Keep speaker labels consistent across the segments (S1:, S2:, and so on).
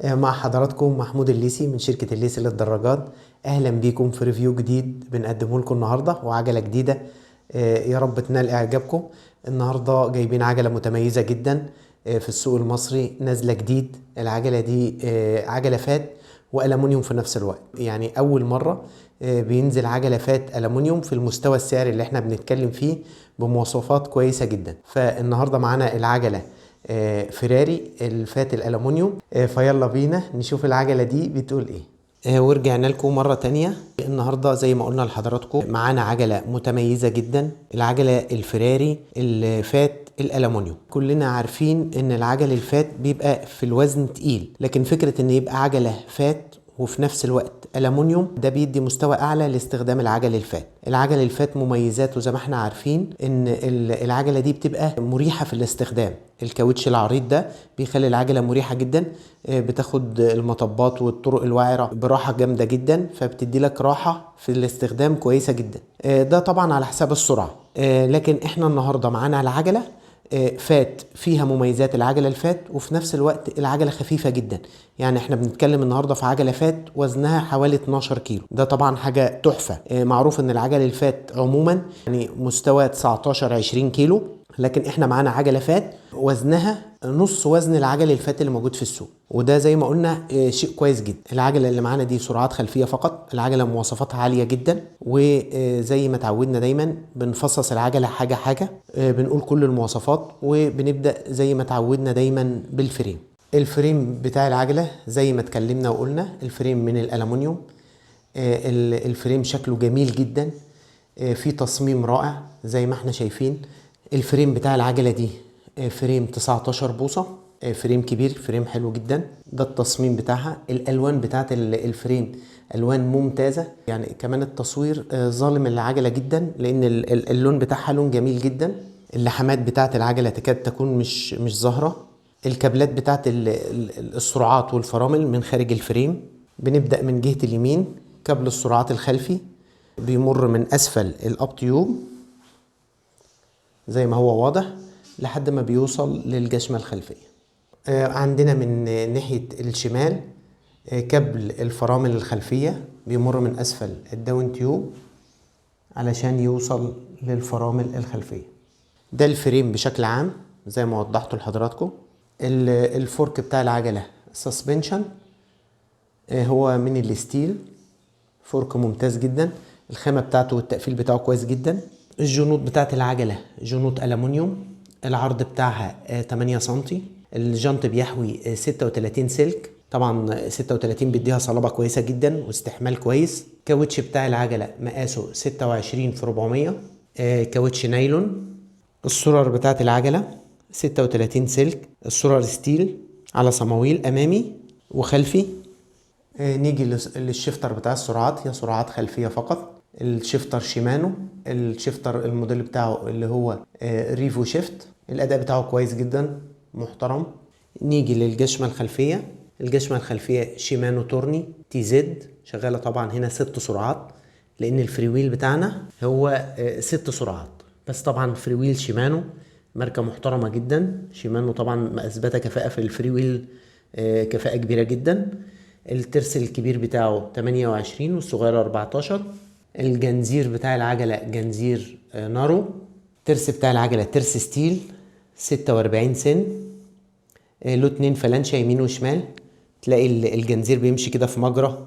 S1: مع حضراتكم محمود الليسي من شركة الليسي للدراجات. اهلا بيكم في review جديد بنقدمه لكم النهاردة وعجلة جديدة، يا رب تنال اعجابكم. النهاردة جايبين عجلة متميزة جدا في السوق المصري، نازلة جديد. العجلة دي عجلة fat وألمونيوم في نفس الوقت، يعني أول مرة بينزل عجلة fat ألمونيوم في المستوى السعري اللي احنا بنتكلم فيه بمواصفات كويسة جدا. فالنهاردة معانا العجلة فيراري ال fat الألمونيوم، فيلا بينا نشوف العجلة دي بتقول ايه. ورجعنا لكم مرة تانية. النهاردة زي ما قلنا لحضراتكم معانا عجلة متميزة جدا، العجلة الفيراري ال fat الألمونيوم. كلنا عارفين ان العجل ال fat بيبقى في الوزن تقيل، لكن فكرة ان يبقى عجلة fat وفي نفس الوقت ألمونيوم ده بيدي مستوى أعلى لاستخدام العجل ال fat. العجل ال fat مميزاته زي ما احنا عارفين إن العجلة دي بتبقى مريحة في الاستخدام. الكاوتش العريض ده بيخلي العجلة مريحة جدا، بتاخد المطبات والطرق الوعرة براحة جامدة جدا، فبتدي لك راحة في الاستخدام كويسة جدا. ده طبعا على حساب السرعة، لكن احنا النهاردة معانا العجلة fat فيها مميزات العجلة ال fat، وفي نفس الوقت العجلة خفيفة جدا. يعني احنا بنتكلم النهاردة في عجلة fat وزنها حوالي 12 كيلو، ده طبعا حاجة تحفة. معروف ان العجل ال fat عموما يعني مستوى 19-20 كيلو، لكن احنا معانا عجلة fat وزنها نص وزن العجل ال fat اللي موجود في السوق، وده زي ما قلنا، شيء كويس جدا. العجلة اللي معانا دي سرعات خلفية فقط، العجلة مواصفاتها عالية جدا، وزي ما تعودنا دايما بنفصص العجلة حاجة حاجة، بنقول كل المواصفات، وبنبدأ زي ما تعودنا دايما بال frame. ال frame بتاع العجلة زي ما اتكلمنا وقلنا ال frame من الألمونيوم. ال frame شكله جميل جدا، في تصميم رائع زي ما احنا شايفين. ال frame بتاع العجلة دي، frame 19 بوصة، frame كبير، frame حلو جدا. ده التصميم بتاعها. الألوان بتاعت ال frame ألوان ممتازة، يعني كمان التصوير، ظالم العجلة جدا، لأن اللون بتاعها لون جميل جدا. اللحامات بتاعت العجلة تكاد تكون مش ظاهرة. الكابلات بتاعت السرعات والفرامل من خارج ال frame. بنبدأ من جهة اليمين، كابل السرعات الخلفي بيمر من أسفل ال up tube زي ما هو واضح لحد ما بيوصل للجشمة الخلفية. عندنا من ناحية الشمال، كابل الفرامل الخلفية بيمر من أسفل ال down tube علشان يوصل للفرامل الخلفية. ده ال frame بشكل عام زي ما وضحته لحضراتكم. ال fork بتاع العجلة suspension، هو من ال steel، fork ممتاز جدا، الخامة بتاعته والتقفيل بتاعه كويس جدا. الجنوط بتاعت العجلة جنوط ألمونيوم، العرض بتاعها، 8 سنتي. الجنط بيحوي، 36 سلك، طبعا 36 بيديها صلابة كويسة جدا واستحمال كويس. كاوتش بتاع العجلة مقاسه 26 في 400، كاوتش نايلون. السرر بتاعت العجلة 36 سلك، السرر steel على صماويل أمامي وخلفي. نيجي لل shifter بتاع السرعات، هي سرعات خلفية فقط. ال shifter شيمانو، ال shifter الموديل بتاعه اللي هو، Revoshift، الأداء بتاعه كويس جدا محترم. نيجي للجشمة الخلفية، الجشمة الخلفية شيمانو Tourney TZ، شغالة طبعا هنا 6 سرعات، لأن ال freewheel بتاعنا هو، 6 سرعات بس. طبعا freewheel شيمانو ماركة محترمة جدا، شيمانو طبعا أثبتها كفاءة في ال freewheel، كفاءة كبيرة جدا. الترس الكبير بتاعه 28 والصغير 14. الجنزير بتاع العجلة جنزير، narrow. الترس بتاع العجلة ترس steel 46 سن، له 2 فلانشة يمين وشمال، تلاقي الجنزير بيمشي كده في مجرى،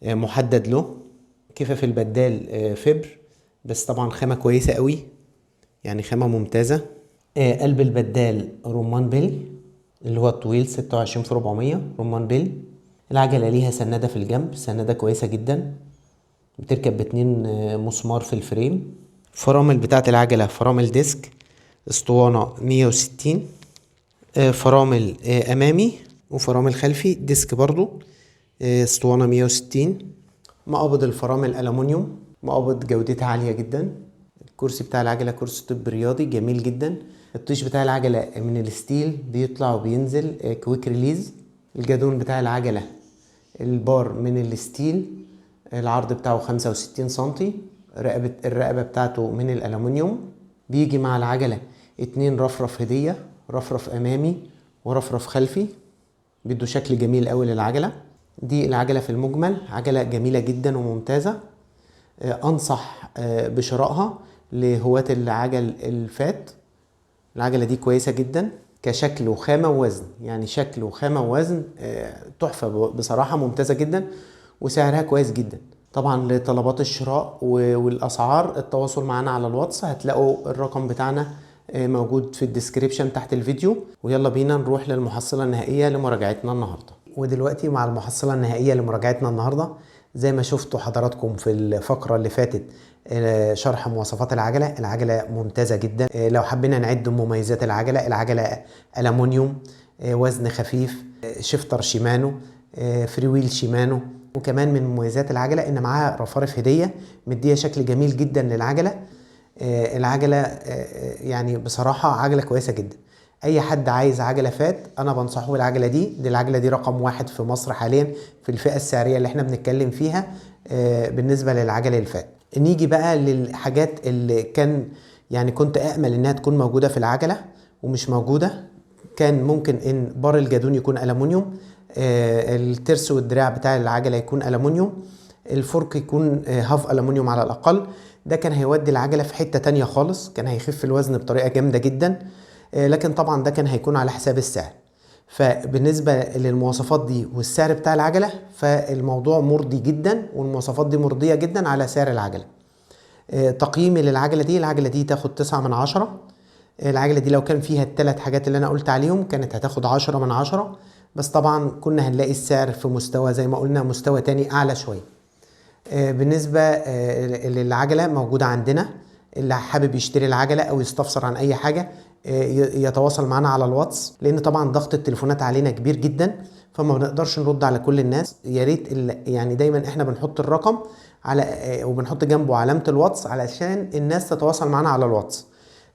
S1: محدد له. كفاف البدال، fiber، بس طبعا خامة كويسة قوي، يعني خامة ممتازة. قلب البدال رمان بلي اللي هو الطويل 26 في 400 رمان بلي. العجلة ليها سندة في الجنب، سندة كويسة جدا، بتركب باتنين، مسمار في ال frame. فرامل بتاعت العجلة فرامل disc، اسطوانة 160، فرامل، أمامي وفرامل خلفي disc برضو، اسطوانة 160. مقابض الفرامل ألمونيوم، مقابض جودتها عالية جدا. الكرسي بتاع العجلة كرسي طب رياضي جميل جدا. الطيش بتاع العجلة من ال steel بيطلع وبينزل، quick release. الجادون بتاع العجلة البار من ال steel، العرض بتاعه 65 سنتي، الرقبة بتاعته من الألمونيوم. بيجي مع العجلة 2 رفرف هدية، رفرف أمامي ورفرف خلفي. بيدوا شكل جميل قوي للعجلة دي. العجلة في المجمل عجلة جميلة جدا وممتازة، انصح بشرائها لهواة العجل ال fat. العجلة دي كويسة جدا كشكل وخامة ووزن، يعني شكل وخامة ووزن تحفة بصراحة، ممتازة جدا وسعرها كويس جدا. طبعا لطلبات الشراء والأسعار التواصل معنا على الواتس، هتلاقوا الرقم بتاعنا موجود في ال description تحت الفيديو. ويلا بينا نروح للمحصلة النهائية لمراجعتنا النهاردة. ودلوقتي مع المحصلة النهائية لمراجعتنا النهاردة، زي ما شفتوا حضراتكم في الفقرة اللي فاتت شرح مواصفات العجلة. العجلة ممتازة جدا. لو حبينا نعد مميزات العجلة، العجلة ألمونيوم، وزن خفيف، shifter شيمانو، free wheel شيمانو. وكمان من مميزات العجلة إن معاها رفارف هدية مدية شكل جميل جدا للعجلة. العجلة يعني بصراحة عجلة كويسة جدا. أي حد عايز عجلة fat أنا بنصحه بالعجلة دي. العجلة دي رقم 1 في مصر حاليا في الفئة السعرية اللي احنا بنتكلم فيها بالنسبة للعجل ال fat. نيجي بقى للحاجات اللي كان يعني كنت أأمل إنها تكون موجودة في العجلة ومش موجودة. كان ممكن إن بار الجادون يكون ألمونيوم، الترس والدراع بتاع العجلة يكون ألمونيوم، ال fork يكون half ألمونيوم على الأقل. ده كان هيودي العجلة في حتة تانية خالص، كان هيخف الوزن بطريقة جامدة جدا، لكن طبعا ده كان هيكون على حساب السعر. فبالنسبة للمواصفات دي والسعر بتاع العجلة فالموضوع مرضي جدا، والمواصفات دي مرضية جدا على سعر العجلة. تقييمي للعجلة دي، العجلة دي تاخد 9 من 10. العجلة دي لو كان فيها الثلاث حاجات اللي أنا قلت عليهم كانت هتاخد 10 من 10، بس طبعا كنا هنلاقي السعر في مستوى زي ما قلنا مستوى تاني أعلى شوية. بالنسبة للعجلة موجودة عندنا، اللي حابب يشتري العجلة أو يستفسر عن أي حاجة يتواصل معنا على الواتس، لأن طبعا ضغط التليفونات علينا كبير جدا فما بنقدرش نرد على كل الناس. يا ريت يعني دايما احنا بنحط الرقم على وبنحط جنبه علامة الواتس علشان الناس تتواصل معنا على الواتس،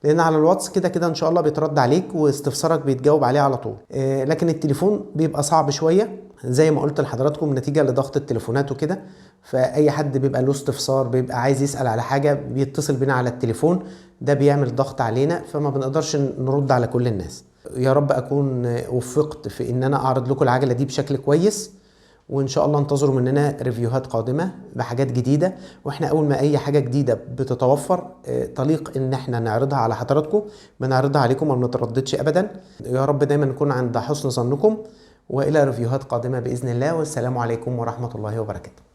S1: لأن على الواتس كده كده إن شاء الله بيترد عليك واستفسارك بيتجاوب عليه على طول. لكن التليفون بيبقى صعب شوية زي ما قلت لحضراتكم نتيجة لضغط التليفونات وكده. فأي حد بيبقى له استفسار، بيبقى عايز يسأل على حاجة، بيتصل بينا على التليفون، ده بيعمل ضغط علينا فما بنقدرش نرد على كل الناس. يا رب أكون وفقت في إن أنا أعرض لكم العجلة دي بشكل كويس، وإن شاء الله انتظروا مننا ريفيوهات قادمة بحاجات جديدة. وإحنا أول ما أي حاجة جديدة بتتوفر طليق إن إحنا نعرضها على حضراتكم، بنعرضها عليكم وما بنترددش أبدا. يا رب دايما نكون عند حسن ظنكم، وإلى ريفيوهات قادمة بإذن الله، والسلام عليكم ورحمة الله وبركاته.